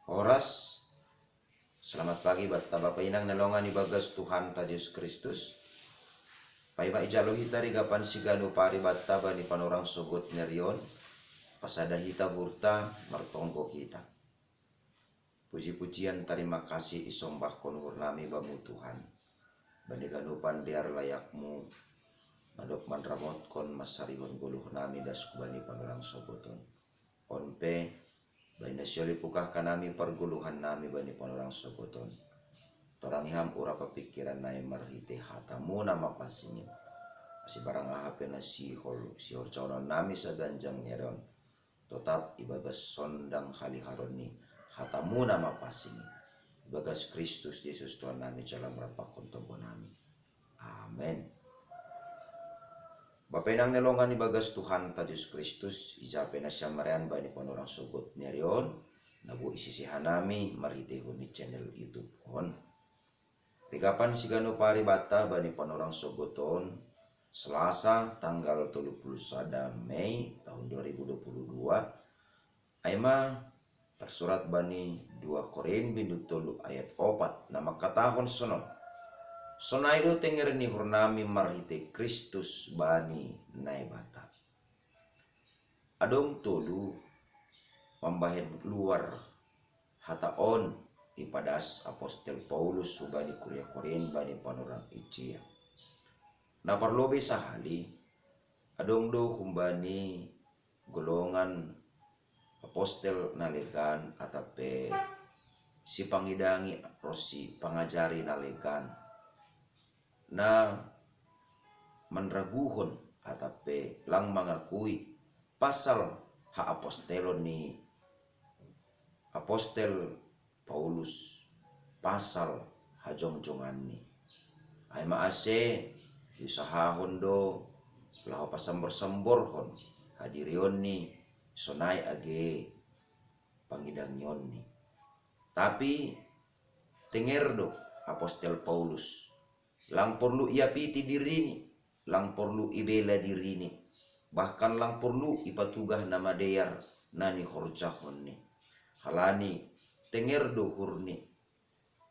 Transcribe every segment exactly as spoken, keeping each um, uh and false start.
Horas. Selamat pagi batta Bapa Inang na longan ibagas Tuhanta Jesus Kristus. Paima ijalo hita rigapan siganup ari batta bani panorang sogot ni ari on, pasada hita uhurta, martonggo hita. Puji-pujian tarima kasih isombahkon uhurnami Bamu Tuhan, bani ganupan dear layakMu, na dob manramotkon mansarihon goluhnami das hubani panorang sogot on. On pe, bahen na sihol ipungkahkan hami pargoluhannami bani panorang sogot on. Torangi Ham urap pingkirannami marhitei hataMu na mapansing in. Ase barang aha pe na sihol sihorjahononnami saganjang ni ari on, totap ibagas sondang haliharon ni hataMu na mapansing in. Ibagas Kristus Jesus Tuhannami jala marampangkon tonggonami. Amen. Bapa Inang na longan ibagas Tuhanta Jesus Kristus, ija pe nasiam marean bani panorang sogot ni ari on, na boi isise hanami marhiteihon ni channel YouTube on. Rigapan siganup ari batta bani panorang sogot on, Selasa tanggal tolu puluh sada Mei tahun dua ribu dua puluh dua, ai ma tarsurat bani dua Korin bindu tolu ayat opat, na mangkatahon sonon: Sonai do tenger ni uhurnami marhitei Kristus bani Naibata. Adong tolu mambahen luar hata on ipadas apostel Paulus hubani kuria Korin bani panorang ijia. Na parlobei sahali, adong do humbani golongan apostel na legan atap pe sipangidangi ronsi pangajari na legan, na manraguhon atap pe lang mangakui pasal haapostelon ni apostel Paulus, pasal hajongjonganni. Ai ma ase diusahahon do laho pasambor-samborhon hadirionni sonai age pangidangionni. Tapi tenger do apostel Paulus, lang porlu iapiti dirini, lang porlu ibela dirini, bahkan lang porlu ipatugah na madear na nihorjahonni. Halani tenger do uhurni,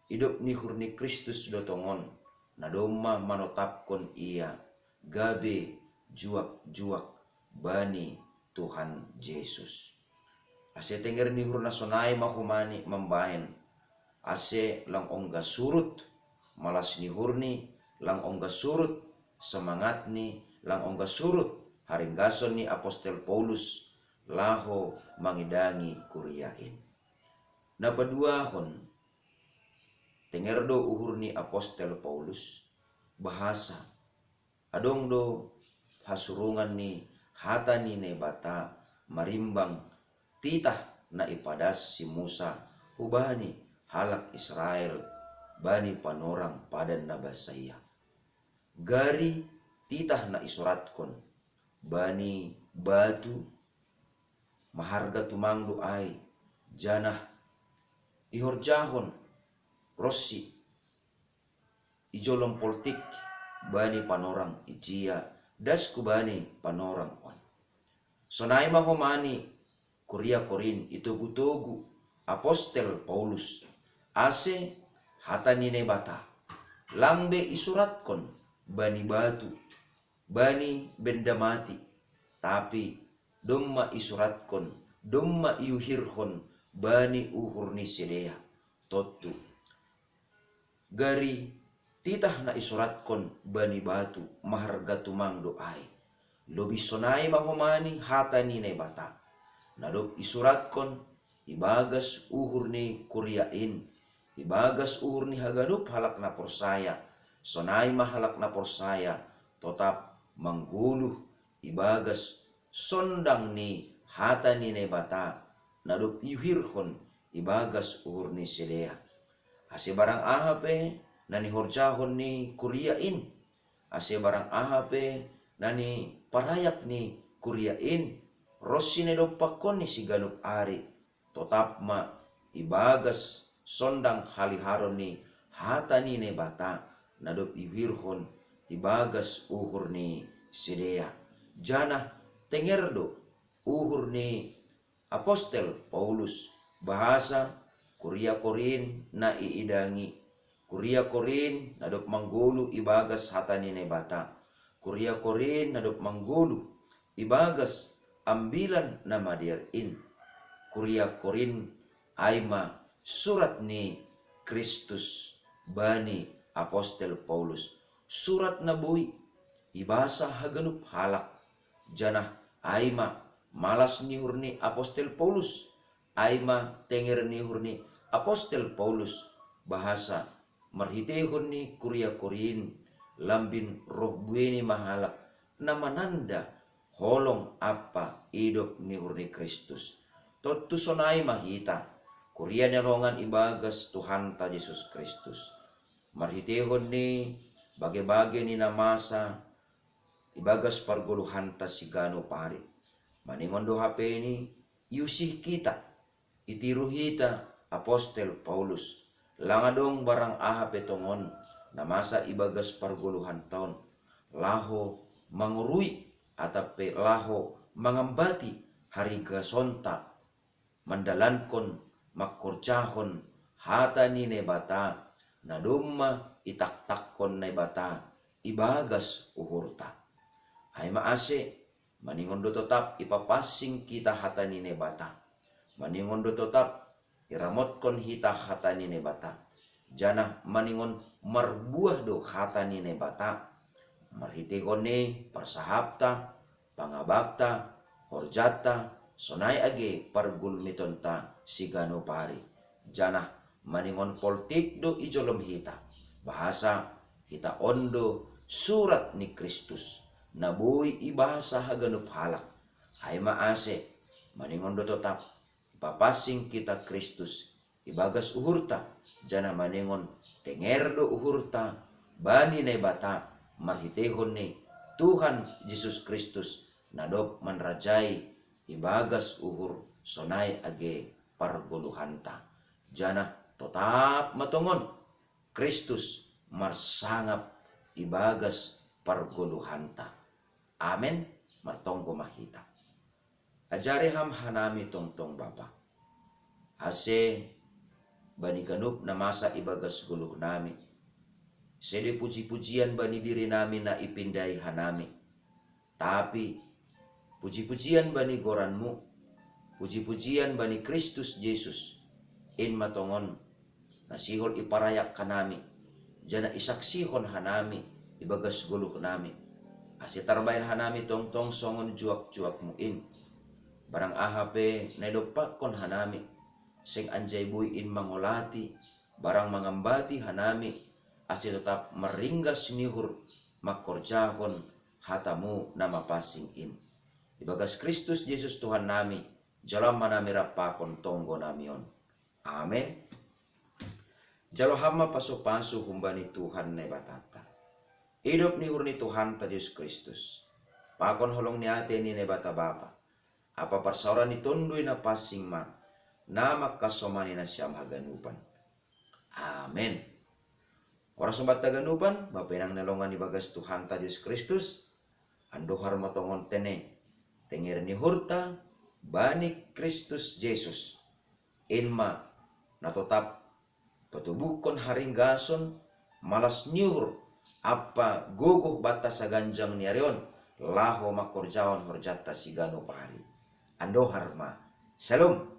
idop ni uhur ni Kristus do tongon, na domma manotapkon ia gabe juak-juak bani Tuhan Jesus. Ase tenger ni uhurna sonai ma homani mambahen, ase lang ongga surut malas ni uhurni, lang ongga surut semangatni, lang ongga surut haringgason ni apostel Paulus laho mangidangi kuria in. Na paduahon, tenger do uhur ni apostel Paulus, bahasa adong do hasurungan ni hata ni Naibata marimbang titah na ipadas si Musa hubani halak Israel bani panorang padan na basa ia. Gari titah na isuratkon bani batu, maharga tumang do ai, janah ihorjahon ronsi ijolom poltik bani panorang ijia das hubani panorang on. Sonai ma homani kuria Korin itogu-togu apostel Paulus, ase hata ni Naibata lang be isuratkon bani batu, bani benda mati, tapi domma isuratkon, domma iuhirhon bani uhur ni sidea. Tontu, gari titah na isuratkon bani batu maharga tumang do ai. Lobi sonai ma homani hata ni Naibata, na dob isuratkon ibagas uhur ni kuria in, ibagas uhur ni haganup halak na porsaya, sonai ma halak na porsaya totap manggoluh ibagas sondang ni hata ni Naibata na dob iuhirhon ibagas uhur ni sidea. Ase barang aha pe na nihorjahon ni kuria in, ase barang aha pe na niparayak ni kuria in ronsi na idompakkon ni siganup ari, totap ma ibagas sondang haliharon ni hata ni Naibata na dob iuhirhon ibagas uhur ni sidea. Janah tenger do uhur ni apostel Paulus, bahasa Kuria Korin na iidangi, kuria Korin na dob manggoluh ibagas hata ni Naibata, kuria Korin na dob manggoluh ibagas Ambilan Namadear in. Kuria Korin ai ma surat ni Kristus bani apostel Paulus, surat na boi ibasa haganup halak, janah ai ma malas ni uhur ni apostel Paulus, ai ma tenger ni uhur ni apostel Paulus, bahasa marhiteihon ni kuria Korin lambin roh buei ni ma halak na mananda holong ampa idop ni uhur ni Kristus. Tontu sonai ma hita, kuria ni haholongan ibagas Tuhanta Jesus Kristus, marhiteihon ni bage-bage ni na masa ibagas pargoluhanta siganup ari. Maningon do hapeni, iusih hita, itiru hita apostel Paulus, lang adong barang aha pe tongon na masa ibagas pargoluhanta on, laho mangorui atap pe laho mangambati haringasonta mandalankon, mangkorjahon hata ni Naibata na domma itaktakkon Naibata ibagas uhurta. Ai ma ase, maningon do totap ipapansing hita hata ni Naibata, maningon do totap iramotkon hita hata ni Naibata, janah maningon marbuah do hata ni Naibata marhiteihon ni parsahapta, pangabakta, horjanta, sonai age pargulmitonta siganup ari. Janah maningon poltik do ijolom hita, bahasa hita on do surat ni Kristus na boi ibasa haganup halak. Ai ma ase, maningon do totap ipapansing hita Kristus ibagas uhurta, janah maningon tenger do uhurta bani Naibata marhiteihon ni Tuhan Jesus Kristus na dob manrajai ibagas uhur sonai age pargoluhanta. Janah totap ma tongon Kristus marsangap ibagas pargoluhanta. Amen. Martonggo ma hita. Ajari Ham hanami tongtong Bapa, ase bani ganup na masa ibagas goluhnami, sede puji-pujian bani dirinami na ipindahi hanami, tapi puji-pujian bani goran-Mu, puji-pujian bani Kristus Jesus, in ma tongon na sihol iparayak hanami, janah isaksihon hanami ibagas goluhnami, ase tarbahen hanami tongtong songon juak-juak-Mu in. Barang aha pe na idompakkon hanami, seng anjai boi in mangolati, barang mangambati hanami, ase totap marringgas ni uhur mangkorjahon hata-Mu na mapansing in. Ibagas Kristus Jesus Tuhannami, jalo ma hanami rap pakon tonggonami on. Amen. Jalo Ham ma pasu-pasu humbani Tuhan Naibatanta. Idop ni uhur ni Tuhanta Jesus Kristus, pakon holong ni atei ni Naibata Bapa, ampa parsaoran ni Tonduy Napansing ma na mangkasomani nasiam haganupan. Amen. Horas ma banta haganupan, bapa inang na hinaholongan ibagas Tuhanta Jesus Kristus, andohar ma tongon tene, tenger ni uhurta bani Kristus Jesus, in ma na totap patubuhkon haringgason, malas ni uhur ampa gogoh banta saganjang ni ari on, laho mangkorjahon horjanta siganup ari. Andohar ma. Syalom.